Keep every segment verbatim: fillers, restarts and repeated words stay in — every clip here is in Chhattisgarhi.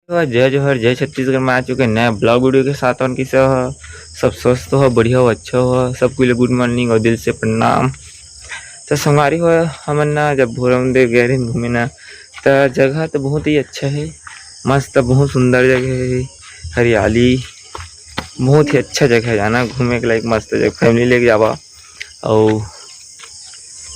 तो जय जोहार, जय छत्तीसगढ़ में आ चुके नया ब्लॉग वीडियो के साथ। और किसे हो, सब स्वस्थ हो, बढ़िया हो, अच्छा हो, सब कुछ गुड मॉर्निंग और दिल से प्रणाम। तो संगवारी हो, हमन ना जब भोरमदेव गए रहे घूमे ना, तो जगह तो बहुत ही अच्छा है, मस्त, बहुत सुंदर जगह है, हरियाली, बहुत ही अच्छा जगह है जाना घूमे के लायक, मस्त जगह, फैमिली लेके जावा। अउ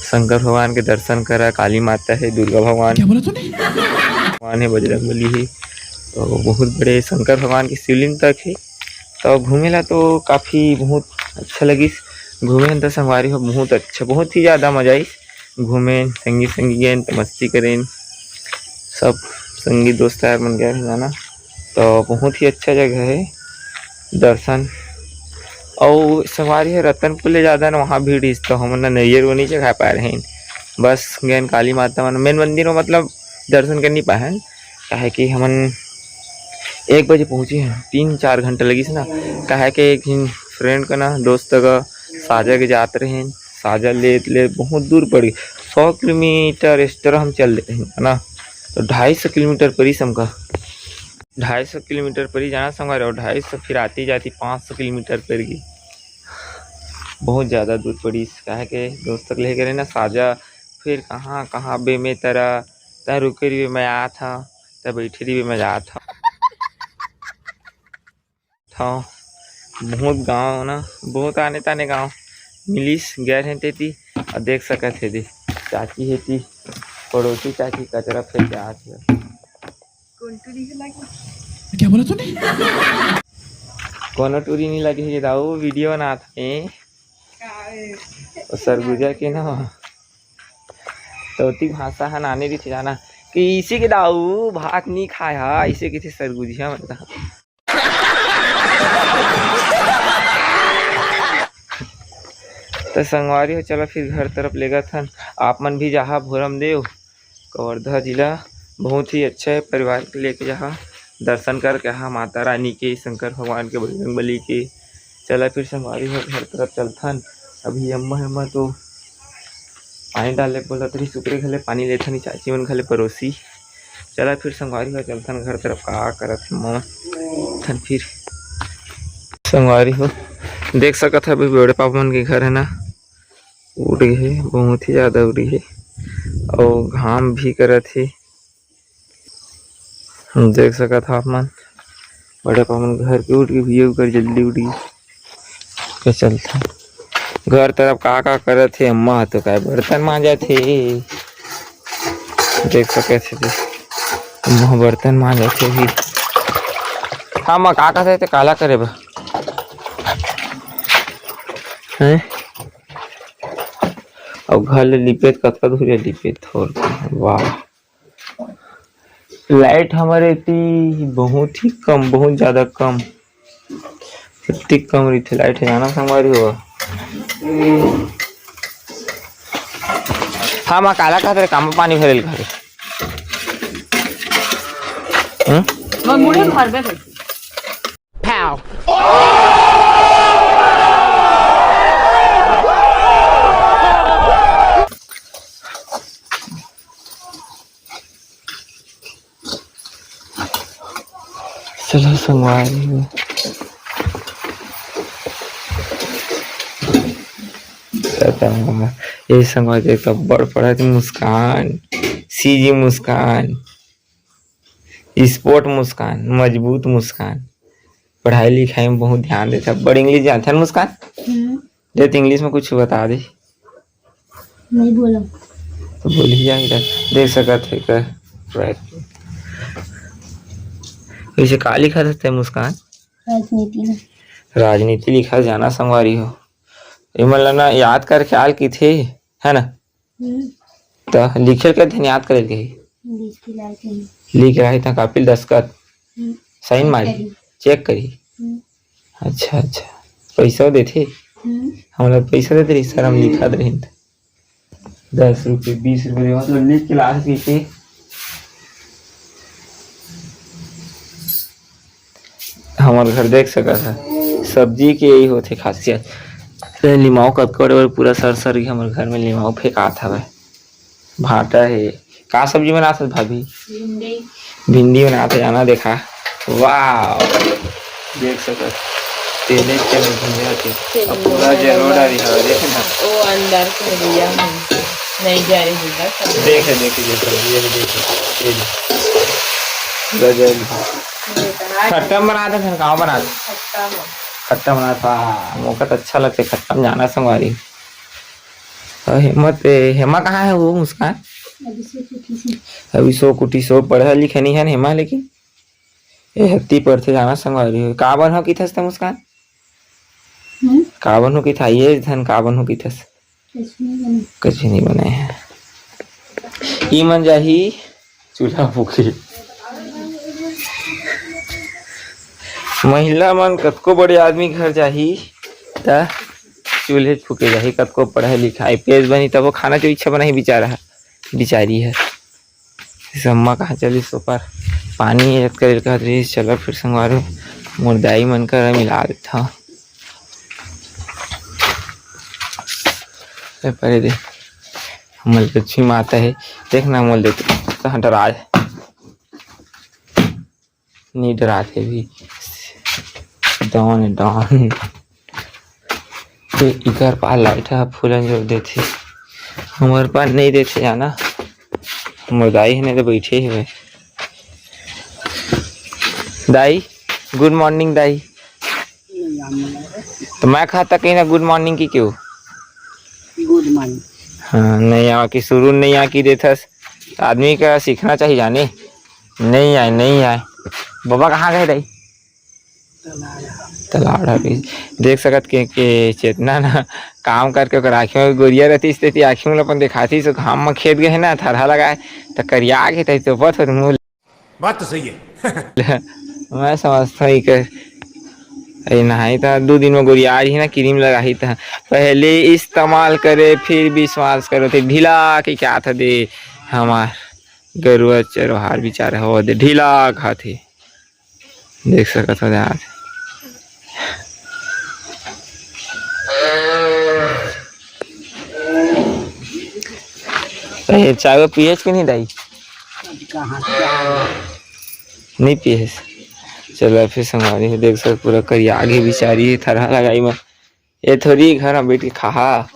शंकर भगवान के दर्शन करा, काली माता है, दुर्गा भगवान, क्या बोला तूने? भगवान है, बजरंग बली है, तो बहुत बड़े शंकर भगवान के शिवलिंग तक है। तो घूमे ला तो काफ़ी बहुत अच्छा लगिस, घूमे तो संगवारी हो बहुत अच्छा, बहुत ही ज़्यादा मजा आइस। घूमेन, संगी संगी गेन तो मस्ती करेन, सब संगी दोस्त यार मन गए रहे जाना। तो बहुत ही अच्छा जगह है दर्शन। अउ संगवारी हो रतनपुर ले ज़्यादा ना वहाँ भीड़ इस, तो हमन ना नैयर वो नहीं चघा पाए रहेन, बस गेन काली माता मन मेन मंदिर में, मतलब दर्शन कर नहीं पाए हन, काहे कि हमन एक बजे पहुँचे हैं, तीन चार घंटा लगिस ना, काहे कि एक झिन फ्रेंड का ना दोस्त का साजा के जात रहेन, साजा ले ले बहुत दूर पड़ गई, सौ किलोमीटर एक्स्ट्रा हम चल रहे हैं ना, तो ढाई सौ किलोमीटर परिस हमका, ढाई सौ किलोमीटर परी जाना संगवारी हो, ढाई सौ फिर आती जाती पाँच सौ किलोमीटर पड़ गई, बहुत ज़्यादा दूर पड़ी। काहे के दोस्त तक लेके रहे ना साजा, फिर कहाँ कहाँ बे में तरा, तै रुके रहिबे मैं आत हँव, तै बैठे रहिबे मैं जात हँव। बहुत गाँव ना, बहुत आने ताने गाँव मिलिस गए रहे तेती। और देख सकत हे दे, चाची हे ती, पड़ोसी चाची कचरा फेंक के आत हे। कौन टूरी हे लागे? क्या बोला तूने? कोनो टूरी नहीं लगे हे दाऊ, वीडियो बनात हे। का ए? ओ सरगुजा के ना, तोती भाषा ह नाने रहिथे जाना, कि इसे के दाऊ भात नहीं खाए हा, इसे कहिथे सरगुजिया मन का। तो संगवारी हो, चला फिर घर तरफ लेगत हन। आप मन भी जाहा भोरमदेव, कवर्धा जिला बहुत ही अच्छा है, परिवार के लेके जाहा, दर्शन करके आहा माता रानी के, शंकर भगवान के, बजरंग बली के। चला फिर संगवारी हो घर तरफ चलथन। अभी अम्मा अम्मा तो पानी डाले बोलत रही, सुकरे घले पानी लेथन, चाची मन घले परोसी। चला फिर संगवारी हो चलथन घर तरफ, का करत हे अम्मा मन। थन फिर संगवारी हो देख सकत हे, अभी बड़े पापा मन के घर है ना, उड़ गे हे, बहुत ही ज्यादा उड़ी हे, अउ घाम भी करत हे। देख सकत हा आप मन, बड़े पापा मन घर के उठ के भैया कर जल्दी उठी के चलथे घर तरफ। का का करत हे अम्मा ह, तो काय बर्तन मांजत हे, देख सकत हे जी, अम्मा बर्तन मांजत हे भी। हाँ माँ, का का ते काला करे बा हैं? अउ घर ले लिपे त कतका दूर लिपे थोर, वाह। लाइट हमर एती बहुत ही कम, बहुत ज्यादा कम, अति कम रहिथे लाइट हे जाना संगवारी हो। हाँ माँ, काला कहत रे, काम पानी भरे घरे। हम्म? मोर मुड़े भरबे करथे। चलो संगवारी हो। ये संगवारी एक अब्बड़ पढ़त मुस्कान, सीजी मुस्कान, स्पोर्ट मुस्कान, मजबूत मुस्कान, पढ़ाई लिखाई में बहुत ध्यान देथे। अब्बड़ इंग्लिश जानथे न मुस्कान? हम्म। दे तो इंग्लिश में कुछ बता दे। नहीं बोला। तो बोल ही जाएगा, देख सकत हे कर। वैसे का लिखा था तै मुस्कान? राजनीति में। राजनीति लिखा जाना संगवारी हो। एमन ला ना याद करके आल की थे, है ना? हम्म। त लिखे के ध्यान याद करे के। लिख के लाए के। लिख रहा है त कापी ल दस्तखत। हम्म। साइन मारी। करी। चेक करी। हम्म। अच्छा, अच्छा। पैसा देथे? हम्म। हमला पैसा देते रही, सर, हम लिखत रही त। दस रुपये, बीस रुपये देवा, तो लिख के लाए के। हमर घर देख सकत ह, सब्जी के यही होथे खासियत। ते लिमाऊ कतका बड़े बड़े पूरा सर सर के हमर घर में लिमाऊ फेंकात हवय। भांटा हे, का सब्जी बनात हस भाभी? भिंडी। भिंडी बनात हे जाना, देखा। वाह, देख सकत, तेले तेले भिंडी आथे। अब पूरा जलो डारी हवे, देख ना। वो अंदर से लिया है, नहीं जा रही है, बस। देख, देख, देख, ये भी देख, ये भी। पूरा जल। खट्टा बनात हे, फिर का बनात हे? खट्टा में। खट्टा बनात हे, मोका तो अच्छा लगथे खट्टा में जाना संगवारी। अउ हेमा ते, हेमा कहाँ हे वो मुस्कान? अभी सो के उठी से। अभी सो के उठी से, पढ़े लिखे नहीं हे हेमा, लेकिन ए हत्ती पढ़थे जाना संगवारी हो। का बनहूँ किथस त मुस्कान? हम्म? का बनहूँ किथा? ये धन का बनहूँ किथस? कुछ नहीं बने। कुछ नहीं बने हे। ई मन जाही चूल्हा फूके। महिला मन कतको बड़े आदमी घर जाही, त चूल्हे फूके जाही। कतको पढ़े लिखे, आई पी एस बनी, तब वो खाना जो इच्छा बनाही बेचारा ह, बेचारी ह। अम्मा कहाँ चलिस ओकर पानी एरत करे ल कहत रहिस। चलो फिर संगवारी, मोर दाई मन करा मिला देथव। ए परे दे, हमर लक्ष्मी माता हे, देख ना मोल देख, कहाँ डराए, नहीं डरात हे भी। डॉन हे, डॉन। तो इकर पार लाइट ह फूलन जोर देथे, हमर पार नहीं देथे जाना। हमर दाई हे नहीं तो बैठे हवे। दाई, गुड मॉर्निंग दाई। तो मैं खाता कहीं ना गुड मॉर्निंग की क्यों? गुड मॉर्निंग। हाँ, नहीं आवा कि शुरू नहीं आ कि देथस। आदमी का सीखना चाहिए जाने। नहीं आए, नहीं आए। बाबा कहाँ गए दाई? तलाड़ हवे। देख सकत के, के चेतना ना काम करके ओकर आँखी में गोरिया रहतिस, तेती आँखी में अपन देखातिस, ओ घाम में खेत गए ना, थरहा लगाए, त करिया गे, तही तो बत होत मुँह। बात तो सही है। मैं समझता हूँ कि अरे नहाई त दू दिन में गोरिया ही ना, क्रीम लगाही त पहले इस्तेमाल करे फिर विश्वास करो, ते ढीला के क्या था दे हमार गरुआ चरवार बेचारे हो दे ढीला खाथे। देख सकत हो यार। ए, चाय वो पियेस कि नहीं दाई? नहीं पियेस। चलो फिर संगवारी हो, देख सक पूरा करिया गे बेचारी, थरहा लगाई में। ये थोड़ी घर में बैठ के खाहा।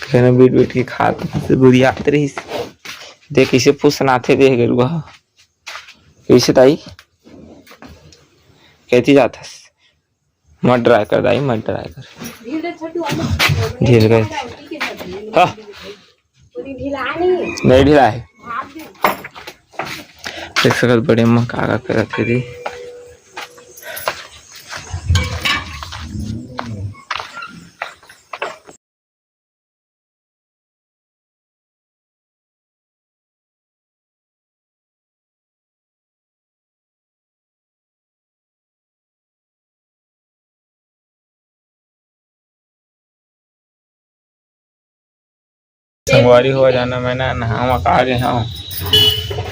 घर में बैठ बैठ के खात से गुरियात रहिस। देख कैसे फुसनाथे देख गरुआ। कैसे दाई? कैसी जात हस? मत डराए कर दाई, मत डराए कर। ढील कर। हाँ। नहीं ढीला है। देख सकत बड़े अम्मा का का करत हे दी। संगवारी हो जाना, मैं ना नहावा के आ गे हंव।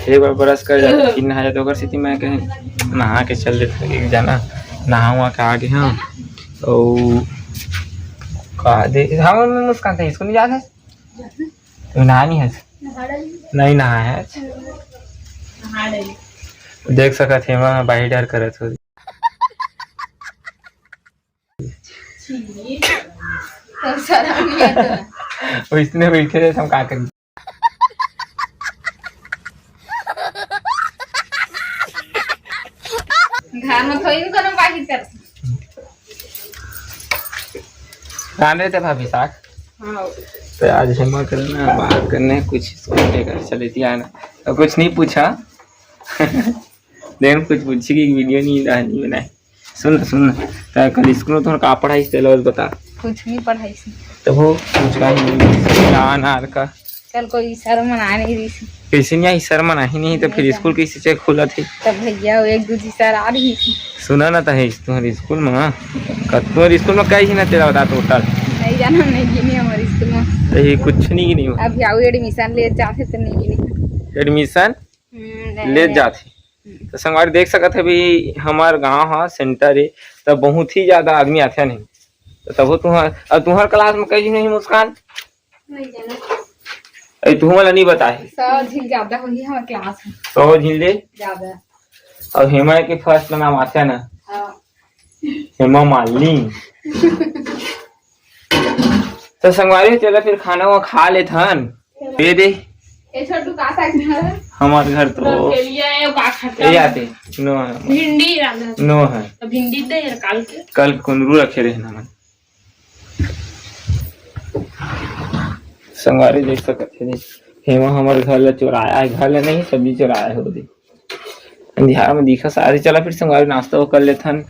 एक बार brush कर जाते, फिर नहा जाते, ओकर सेती मैं कहे नहा के चल देते। एक जना नहावा के आ गे हंव। अउ का दे, हम मुस्कान थे, स्कूल नहीं जाते? तू नहा नहीं है? नहीं नहा है। देख सकत हे, मैं बाही डर करत हो। छी, तो शरम नहीं आता। वइसने बैठे रहे, हम का करी? घर में थोड़ी ना कोनो बाहिर कर। रांधे ते भाभी साग। हाँ। तो आज हेमा करना बात करने कुछ सोच के घर चले थी आना। तो कुछ नहीं पूछा। देख कुछ पूछी कि video नहीं डालनी बनाई। सुन ना, सुन ना, त कल स्कूल में तोहर का पढ़ाई से तेला बता। कुछ नहीं पढ़ाई से। तो वो कुछ का नहीं, ना, ना, का। कल कोई सर मन आए नहीं रही से। कैसे नहीं आई? सर मन आही नहीं तो नहीं फिर जाना। स्कूल कैसे चेक खुला थे? तब भैया वो एक दू जी सर आ रही थी। सुना ना, तहे तुम्हारे स्कूल में, हाँ? क-, तुम्हारे स्कूल में कई ही ना तेरा बता total? नहीं जाना, नहीं गिनी हमारे स्कूल में। तो ये कुछ नहीं गिनी हो? अभी आओ admission ले जाते तो नहीं गिनी। Admission? हम्म, ले नहीं। जात हे। हम्म। तो संगवारी देख सकत हे, अभी हमर गांव ह center ए, त बहुत ही ज्यादा आदमी आथे नहीं। तो तभो तुहर, अब तुहर class में कई झन हे मुस्कान? नहीं जाना। अरे तुहू मन ला नहीं बताए। सौ झिन ज्यादा होही हमर class में। सौ झिन ले? ज्यादा। अउ हेमा के first नाम आथे ना? हाँ। हेमा मालिनी। तो संगवारी, चला फिर खाना वाना खा लेथन। दे दे। ए छोटू, का साइज में है? हमार घर तो नौकेलिया है, का खट्टा ए है। आते। नो है। भिंडी डाल दे। नो है। तो भिंडी दे यार, काल के। कल कुंदरू रखे रहे ना मन। संगवारी देख सकत हे, हेमा हमर घर ला चोराया है, घर ला नहीं, सब्जी चोराया है वो दे। अंधियार में दिखा सारे। चला फिर संगवारी, नाश्ता वो कर लेथन,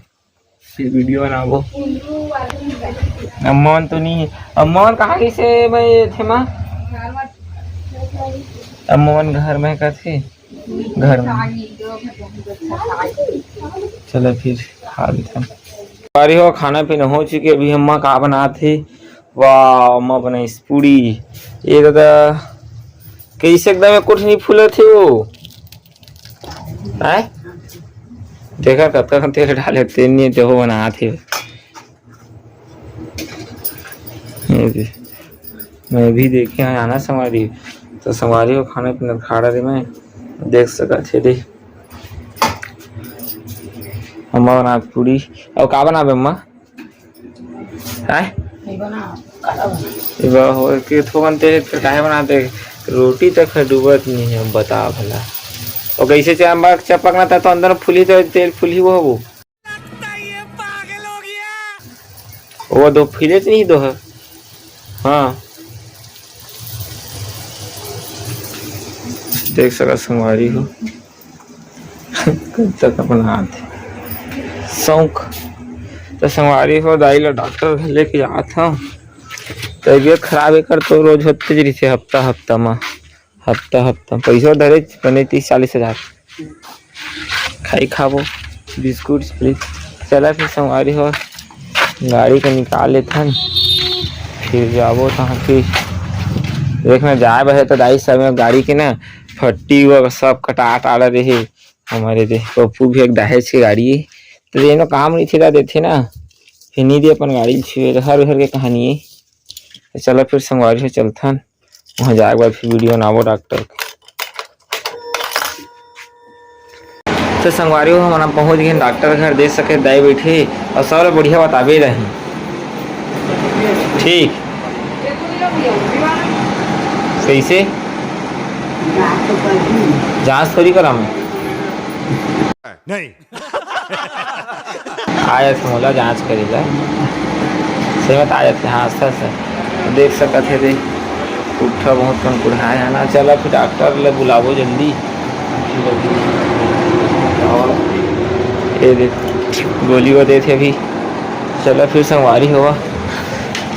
फिर video बनाबो। अम्मा मन तो नहीं है। अम्मा मन कहाँ गइसे? मैं थे माँ, अम्मा मन घर में कथे, घर में। चलो फिर खा लेथन। अरे हो, खाना पीना हो चुके, अभी अम्मा का बनात हे। वाह, अम्मा बनाइस पूड़ी। ये दादा, कैसे एकदम एक कुछ नहीं फूलत हे वो। हैं? देखा कतका कन तेल डाले, तेल नहीं, देखो बनात हे। ये दे। मैं भी देखे हैं आना संगवारी। तो संगवारी हो खाना पीना खा रहे मैं। देख सकत हे दे। अम्मा बनात पूड़ी। अउ का बनाबे अम्मा? हैं? नहीं बना, काला बना। ये बा हो के थोकन तेल फिर काहे बनाते? रोटी तक है डूबत नहीं है, बता भला। और कैसे चांबा चपकना था तो अंदर फूली तो तेल फूली वो हो। लगता है ये पागल हो गया। वो दो फूले तो नहीं दो है। हाँ। देख सका संगवारी हो। कब तक अपना हाथ शौक। तो संगवारी हो, दाई ला डॉक्टर घर लेके जात हूँ। तबीयत खराब एकर तो रोज होते ज रहिथे, हफ्ता हफ्ता मा, हफ्ता हफ्ता। पैसा धरे बने तीस चालीस हजार। खाई खाबो बिस्कुट प्लीज। चला फिर संगवारी हो, गाड़ी के निकाल लेथन, फिर जाबो तहाँ फिर देखना जाए बहे तो दाई सब गाड़ी के ना फट्टी वो सब कटा टाला रहे। हमारे दे पप्पू भी एक दहेज के गाड़ी है, तो जेनो काम नहीं थिला देथे ना, फिर नहीं दे अपन गाड़ी छुए, हर घर के कहानी है। तो चला फिर संगवारी हो चलथन, वहाँ जाए के बाद फिर video बनाबो डॉक्टर के। तो संगवारी हो, हमन पहुँच गए डॉक्टर घर, देख सके दाई बैठे और सब ला बढ़िया बताबे रही। ठीक। कैसे? जांच थोड़ी करा मैं। नहीं। आयत मोला जांच करेगा। सही में आयत है, हाँ, अच्छा से देख सकत है दे। उठा बहुत कन कुढ़ाए है ना। चला फिर डॉक्टर ले बुलाबो जल्दी। ये देख गोली वो देथे अभी। चला फिर संगवारी हो,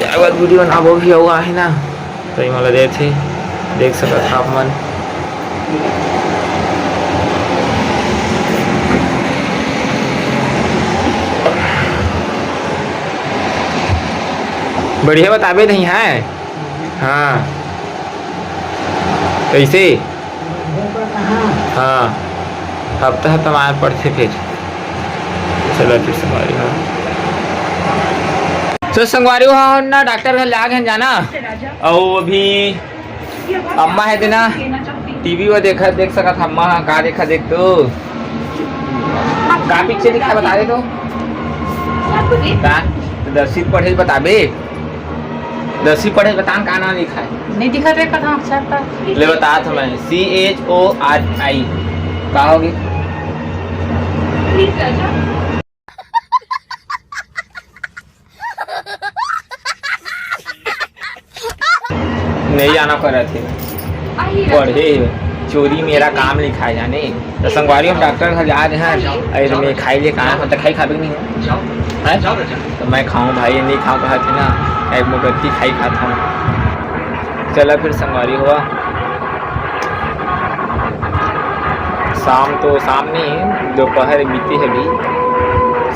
जाए बाद video बनाबो भी हुआ है ना। तो ये मोला देथे, देख सकत आप मन। बढ़िया बताबे नहीं है। हाँ, कैसे? हाँ, हफ्ता हफ्ता मार पड़थे फिर। चलो फिर संगवारी हो। तो संगवारी हो ना, डॉक्टर घर ले आ गए जाना। अउ अभी अम्मा है देना, टीवी वो देखा, देख सकत अम्मा हा का देखा, देख तो का पिक्चर दिखा बता दे तो। का? तो दसवीं पढ़े बताबे। दसवीं पढ़े बतान का नाम लिखा है? नहीं दिखत रे, कथा अक्षर का। ले बता तो मैं, C H O R I। का होगी? नहीं जाना परत हे। पढ़े चोरी मेरा काम लिखा है जाने। तो संगवारी हम डॉक्टर घर जा रहे हैं। अरे मैं खाई ले कहाँ हो, तो खाई खाबे नहीं हो? हैं? तो मैं खाऊं भाई, नहीं खाऊं कहा थे ना। एक मुगत्ती खाई खाता हूँ। चला फिर संगवारी हुआ। शाम तो शाम नहीं, दोपहर बीती है भी।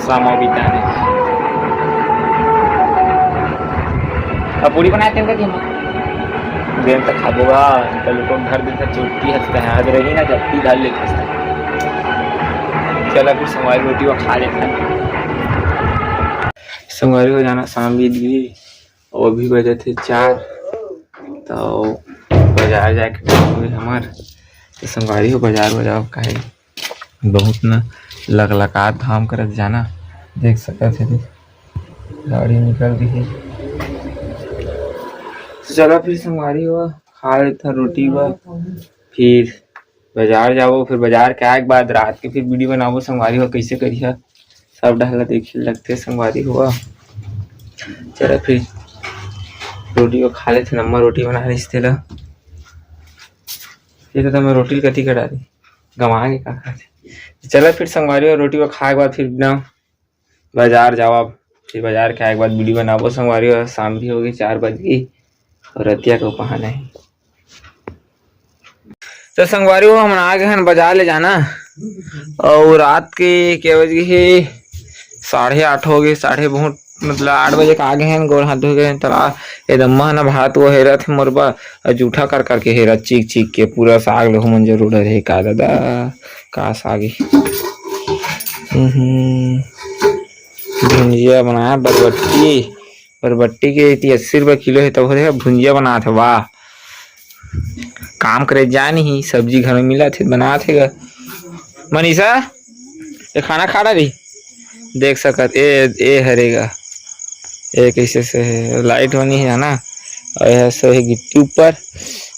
शाम बीता नहीं। अब पूरी बनाए थे इनका दिन। दिन तक खाबोगा, कल को घर दिन से छुट्टी हंसता है, आज रही ना जब भी घर लेके हंसता है। चला फिर संगवारी रोटी वो खा लेते हैं। संगवारी हो जाना शाम बीत गई। अउ अभी बजत हे चार, तो बाजार जाके टाइम होगे हमर। तो संगवारी हो, बाजार बाजार काहे बहुत न लकलकात घाम करत जाना, देख सकत हे, गाड़ी निकल रही है। तो चला फिर संगवारी हो, खा लेथन रोटी बर, फिर बाजार जाबो, फिर बाजार के आए के बाद रात के फिर वीडियो बनाबो संगवारी हो, कैसे करिहा सब डहर ला देखे लगथे संगवारी हो। चला फिर रोटी को खा लेथन, अम्मा रोटी बना रहिस तेला। ये तो मैं रोटी कति कटा रही, गंवा के का खाथे। चला फिर संगवारी हो, रोटी को खाए के बाद फिर ना बाजार जावा, फिर बाजार के आए के बाद वीडियो बनाबो संगवारी हो। शाम भी होगी, चार बज गई और रतिया के पहाना है। तो संगवारी हो, हमन आ गए हैं बाजार ले जाना, और रात के के बज गए हे, साढ़े आठ हो गए, साढ़े बहुत मतलब आठ बजे के आ गए हैं, गोड़ हाथ धो गए हैं, तला एकदम मन भात वो हेरत है मोर बर, और जूठा कर करके हेरत चीख चीख के, पूरा साग लेहू मन जरूर रहे का दादा, का साग है? हम्म, भुंजिया बनाया बरबट्टी, बरबट्टी के इति अस्सी रुपया किलो है, तब हो रहे भुंजिया बनात है, वाह। काम करे जा नहीं, सब्जी घर में मिलत हे, बनात हे गा। मनीषा, ये खाना खा डारी? देख सकत, ए, ए हरे गा। ए कैसे से है, लाइट बनी है ना, और यह से है गिट्टी ऊपर,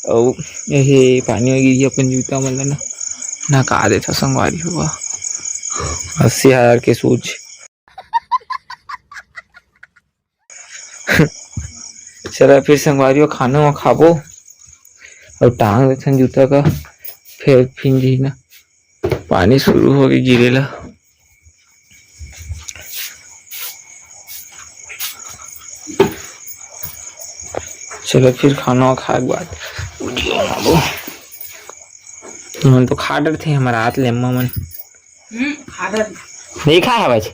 और यही पानी में गिरी अपन जूता मन ला ना, ना का देता संगवारी हुआ। अस्सी हजार के सूझ। चला फिर संगवारी हो, खाना वाना खाबो और टांग देथन जूता का, फिर फिन जी ना पानी शुरू हो गई गिरे ला। चला फिर खाना वाना खाए के बाद वीडियो बनाबो। मन तो खा डरथे हमारा हाथ ले अम्मा मन। हम्म, खा डर। नहीं खाए हवच?